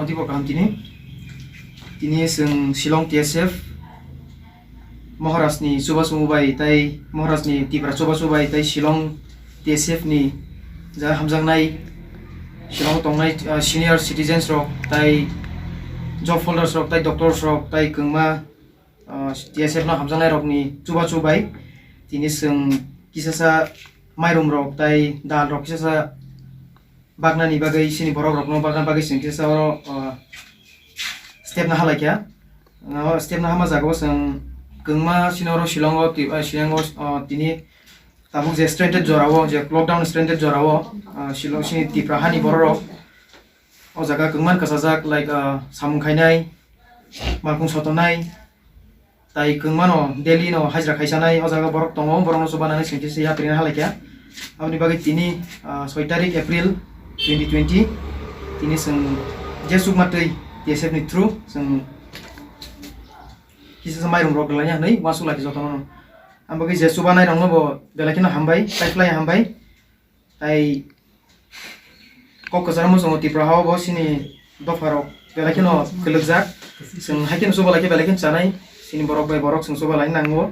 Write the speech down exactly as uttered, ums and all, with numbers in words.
Tibor kaham tini. Tini chwng Shillong T S F Maharaj ni chubachu bai tai Maharaj ni Tipra chubachu bai tai Shillong T S F ni ja hamjaknai Shillong tongnai, ah, senior citizens rok tai job holders rok tai doctors rok tai kwngma, ah, T S F no hamjaknai rok ni chubachu bai tini chwng kisasa mairum rok tai dal rok kisasa baknani bagwi, chini borok rokno bakna bagwi chwng kisa oro, ah, step na halaikha. O step na hama jagao chwng kwngma chini oro Shillong o twi-, ah, Shillong o, ah, tini tabuk je stranded jora o, je lockdown stranded jora o, ah, Shillong chini Tipra hani borok rok o jaga kwngma kwchajak, like, ah, samung khainai, malkhung sotonai, tai kwngmano daily no hajra khaisanai o jaga borok tongo, borokno chubanani chwng kisa yapri na halaikha. Aboni bagwi tini, ah, soi tarik April twenty twenty, tini chwng je chukma twi T S F ni through chwng kisa mairum rok rwlaina hwnwi uansuk lai jotono. Ang bagwi je chubanai rokno bo belai kheno hambai, tai khlai hambai. Tai kok kwcharo muchungo Tipra hao bo chini dopha rok belai kheno kwlwkjak. Chwng hai kheno chuba lai khe belai kheno chanai. Chini borok bai borok chwng chuba lai nango.